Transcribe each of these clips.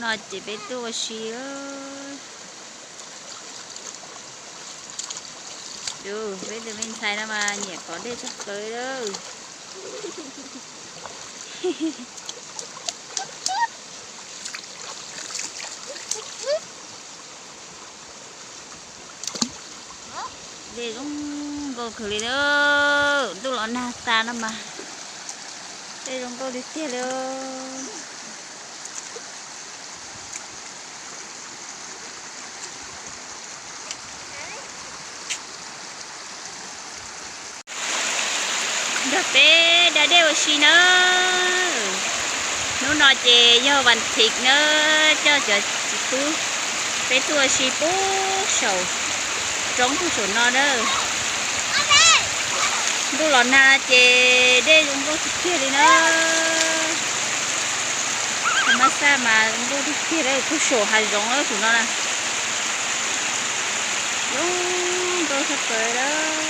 No ces peb tuaj ua si. Peb tus me ntxhais no mas nyiam pov dej tshaj plaws lawm. Dej zoo nkauj kawg li na, ntuj los nag tas no mas dej zoo nkauj tiag tiag li. Nrog peb da dej ua si na. Hnub no ces yog vas thiv na, coj cov txiv tub peb tuaj ua si pub saum roob pug saum no na. Ntuj los nag ces dej zoo nkauj tiag tiag li na. Mab xaj mas zoo nkauj tiag tiag li, pug saum hav zoov lawm tus no na. Zoo nkauj tshaj plaws lawm.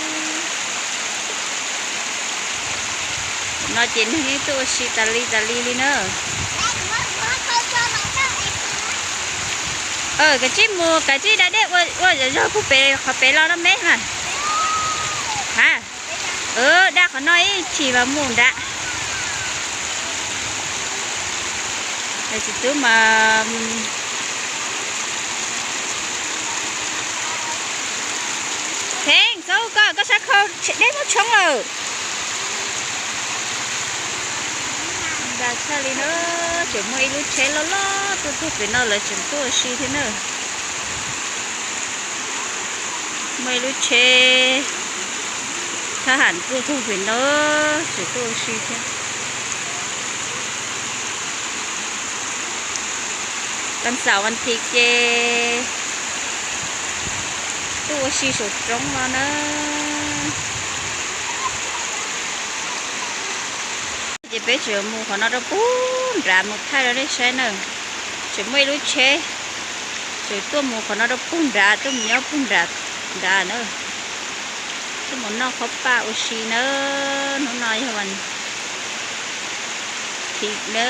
No ces neeg tuaj ua si tas li tas li li na. Kav tsij mus, kav tsij da dej ua zog zog pug pem qhov pem los no me mas. Ha, da qhov no ib chim mas mus nrad. Txiv tub mas. Pheej, txhob hu koj, koj sab khau dej muab tshoob lawm. Nra tshaj li na, tseem muaj ib lub tsheb loj loj tuaj txog pem no lawv tseem tuaj ua si thiab na. Muaj ib lub tsheb thab ham tuaj txog pem no tseem tuaj ua si thiab. Kas xaum vas thiv ces tuaj ua si saum roob no na. Ces peb tseem mus qhov no rau pug nrad mus thaij rau nej saib na. Tseem muaj ib lub tsheb tseem tuaj mus qhov no rau pug nrad, tuaj mus nyob pug nrad nrad na. Tuaj mus noj qhob paj ua si na. Hnub no yog vas thiv na,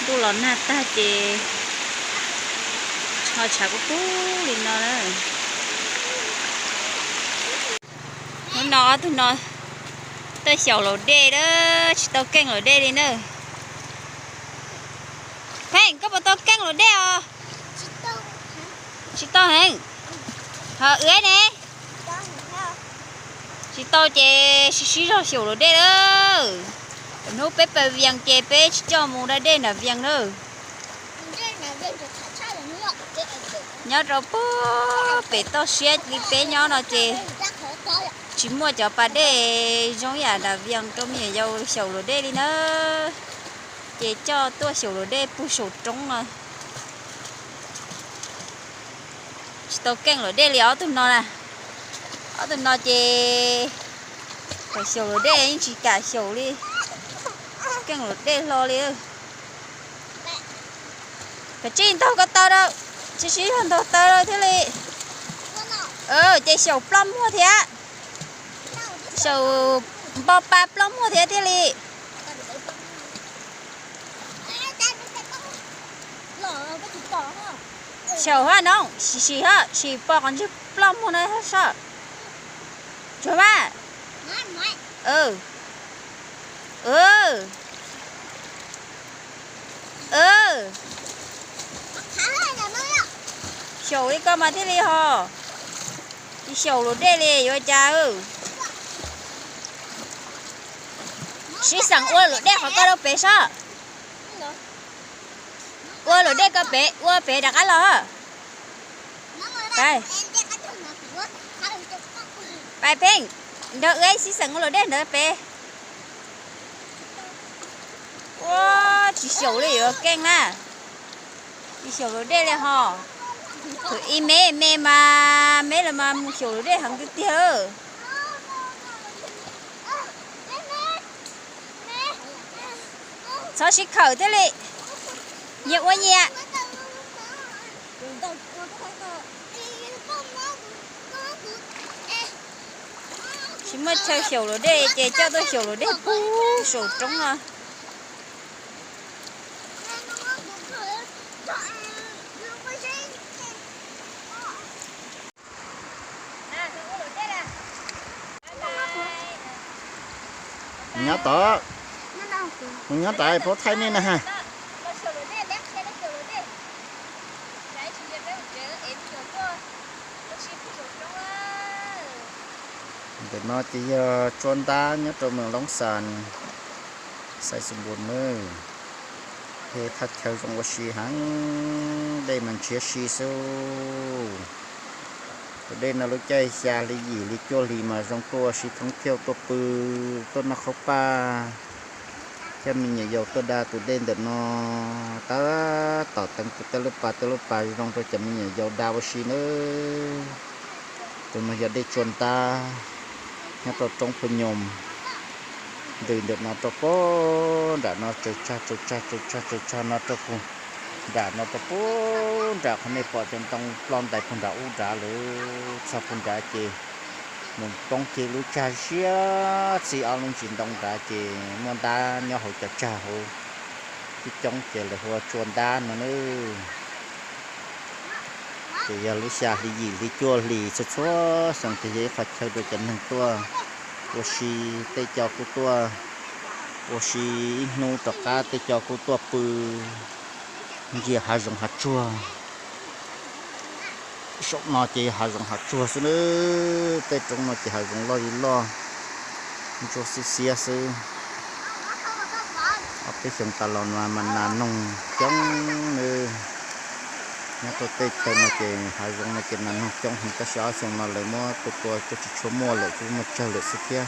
ntuj los nag tag ces ho tshav kub kub li no na. Hnub no ob tug no tuaj xyaum laus dej na, tsis tau keej laus dej li na. Pheej, koj puas tau keej laus dej os? Tsis tau heev. Ho wb ne? Tsis tau ces sib sib zog xyaum laus dej lawm. Hnub peb pas Vias ces peb tsis coj mus da dej nram Vias na. Nyob rau pem toj siab li peb nyob no ces tsis muaj cov pas dej zoo yam nram Vias rau me nyuam yaus xyaum laus dej li na. Ces coj tuaj xyaum laus dej pug saum roob no. Tsis tau keej laus dej li ob tug no na. Ob tug no ces kom xyaum laus dej yeej tsis kam xyaum li. Keej laus dej hlo li. Kav tsij ntaug ko taw rau, tsis sib zog ntaug taw rau thiaj li. Ces xyaum ploj muag thiab. Xyaum npo pa ploj muag thiab thiaj li. Xyaum hab no, sim sim hab, sim pom qhov ntswg ploj muag no sab. Tsuag mas. Xyaum li ko mas thiaj li ho. Tsis xyaum luam dej li yuav cas. Sib xeem ua luam dej qhov ko rau pem sab. Ua luam dej ko pem, ua pem rov qab los. Pais, Pheej, nrog wb sib xeem ua luam dej ntawd pem. Ua, tsis xyaum li yuav keej na. Tsis xyaum luam dej li ho. Thaum ub me me mas me los mas mus xyaum luam dej heev tiag tiag. Txhob sib khawm thiaj li. Nyias ua nyias. Tsis muaj chaw xyaum luam dej ces coj tuaj xyaum luam dej pug saum roob no. Nyob tod, mus nyob tod puab thaij nej na ha. Ntawm no ces yog tsua ntab nyob rau moos Loob Xas, xais Xus Npus nawb. Peb thaj chaw zoo ua si heev, dej mas ntshiab si xwb. Tus dej no lub caij xya hli yim hli cuaj hlis mas zoo tuaj ua si thoob thiaj tuaj pw, tuaj noj qhaub paj, coj me nyuam yaus tuaj da tus dej ntawm no. Tab tom teev tej lub pas tej lub pas zoo rau cov me nyuam yaus da ua si nawb. Tus no yog dej tsua ntab nyob rau roob Phu Nyoos, ntws ntawm no rau puag nram no, tsaws tsag tsaws tsag tsaws tsag tsaws tsag no rau puag nram no rau puag nram qhov nej pom cov ntoo ploj ntais puag nram ub nrad lawm, txog puag nrad ces mus poob kiag lub tsag siab txij ob lub ntsis ntoo nrad ces muaj ntab nyob hauv cov tsag hauv coob coob ces lawv hu ua tsua ntab no nawb. Ces yog lub xya hli yim hli cuaj hlis txhua txhua xyoo ces yog ib qhov chaw rau cov neeg tuaj ua si, tej co kuj tuaj ua si ib hnub rov qab, tej co kuj tuaj pw ntsia hav zoov hav tsuag. Saum no ces yog hav zoov hav tsuag xwb nawb, tej roob no ces hav zoov loj li loj, ntsuab xiab xiab xwb. Ob peb xyoos tas los no mas nas noog coob nawb. Nyob rau tej chaw no ces hav zoov no ces nas noog coob heev, tab sis ob xyoos no lawv muab tua tua kuj tsis tshua muaj lawm, kuj muaj tsawg lawm xwb thiab.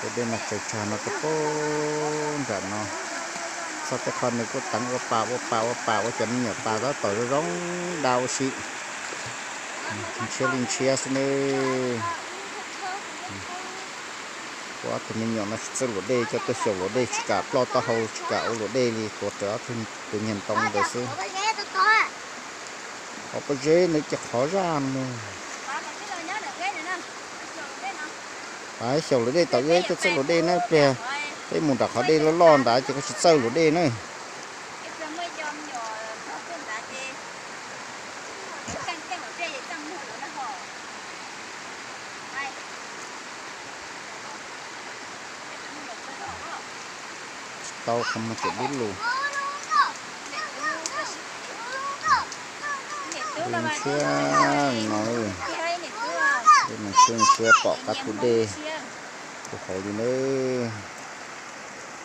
Tus dej no tsaws tsag no rau puag nram no, txog tej qho nws kuj teev ua pas ua pas ua pas ua cov me nyuam pas tab tom zoo zoo da ua si, ntshiab li ntshiab xwb nawb. Ua ob tug me nyuam no tsis txawj luam dej, coj tuaj xyaum luam dej tsis kam ploj taub hau, tsis kam ua luam dej li, tuav rawv ob tug tus niag ntoo ntawd xwb. Qhov pob zeb ntawd ces qhov zaj mus. Xyaum luam dej tom wb, coj txawj luam dej na, pliag peb mus nram qhov dej loj loj nrad ces koj tsis txawj luam dej na. Tsis tau qhov muag tseem dub lug. Dub ntshiab no, dej ntshiab ntshiab pom qab tus dej tus hauv li nawb.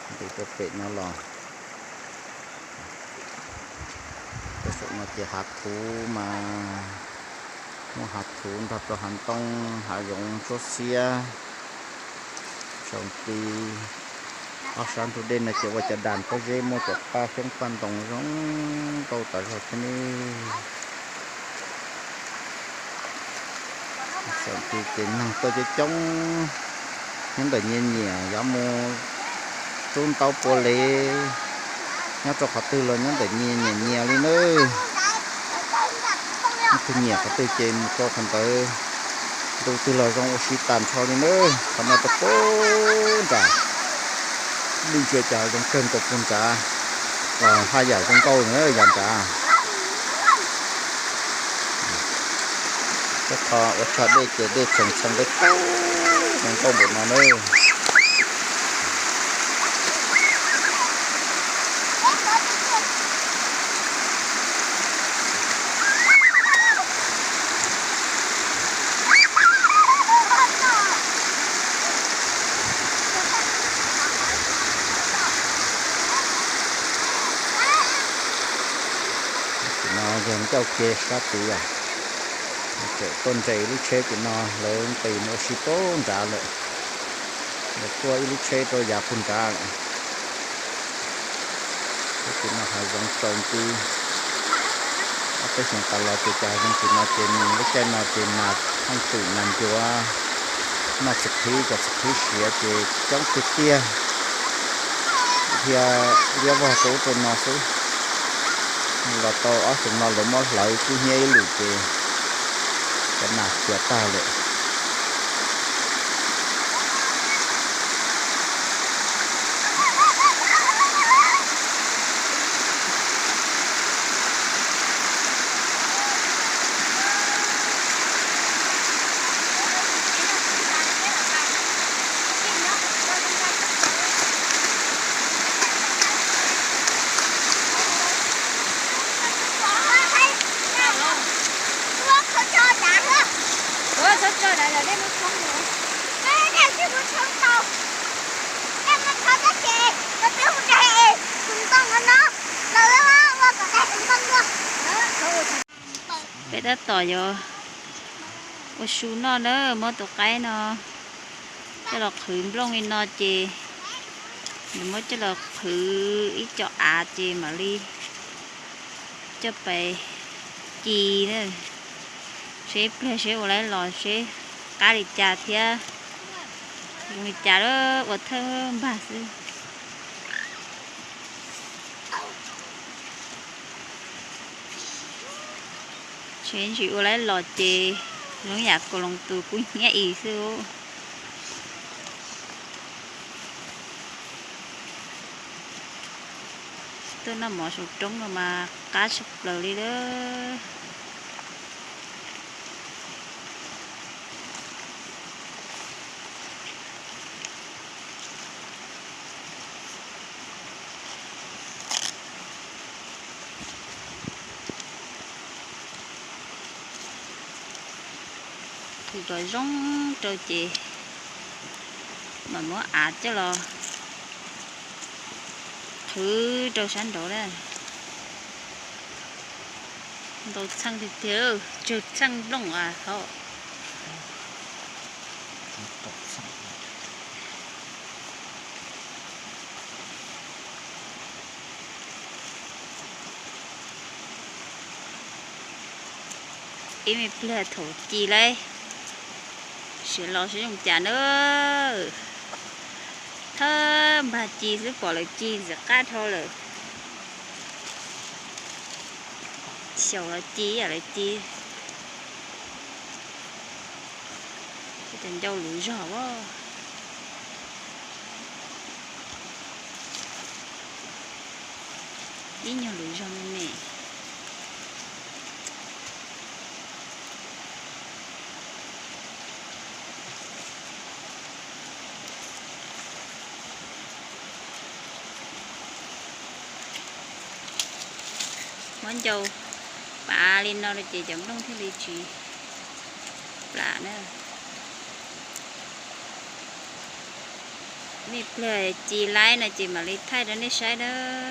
Nqis rau pem no los, rau saum no ces hav thuv mas, muaj hav thuv nrog rau hav ntoo, hav zoov ntsuab xiab, tsaus nti. Ob sab ntug dej no ces ua cov das pob zeb, muaj cov paj xyoob paj ntoo zoo nkauj tas zog thiab ne. Tsaus nti ces neeg tuaj coob coob, nyob ntawm nyias nyiam yuav mus rub ntaub pua lev, nyob rau qhov twg los nyob ntawm nyias nyiam nyias li nawb. Leej twg nyiam qhov twg ces mus rau qhov ntawd, ntu twg los zoo ua si tas nrho li nawb. Qhov no rau puag nrad, dej ntsia cas zoo kawg nkaus puag nrad, los haj yam zoo nkauj na yav nrad. Tej qho ua tshaj dej ces dej txheem txheem nqaij tau zoo nkauj npaum no nawb. Tam sim no yog ncauj ke sab tid os. Tseem tuaj nres ib lub tsheb tim no, lawv nqis mus ua si puag nrad lawm. Lawv tuaj ib lub tsheb rau yav puag nrad lawm. Lub tim no hav zoov tsaus nti. Ob peb xyoos tas los ces cov hav zoov tim no ces nws lub caij no ces nas thooj twm nas ncuav, noj txiv qhib, cov txiv qhib siav ces coob tiag tiag, dhia liab vog rau ub rau no xwb. Los tau ob xyoos no lawv muab hlawv kub hnyiab ib lwm ces cov nas khiav tag lawm. Peb tab tom yuav ua su noj na, muab tus qaib no coj los qhwv nplooj li no ces nws muab coj los qhwv ib co av ces mam li coj pais ci na. Seb pliag seb ua laib los seb qab li cas thiab zoo li cas, ua thawj npag xwb. Tsev ntsis ua laib los ces zoo yam kaus loos tus kub hnyiab i xwb. Tuaj noj mov saum roob no mas qab tshaj plaws li lawm. Qhwv kom zoo rau ces mam muab av coj los qhwv rau sab nraud na. Ntau txheej tiag tiag, tsawg txheej nplooj as hauv. Ib me pliag thaum ci laib, sim los seb zoo cas na. Thawj npag ci xwb pom lawv ci ntxim qab dhau lawm. Xyaum los ci ib yam lawv ci. Cov ncauj luv zog as. Ib nyuag luv zog me me. Muab ncau pav li no rau ces cov nplooj thiaj li tsis plam na. Ib pliag ci laib no ces mam li thaij rau nej saib na.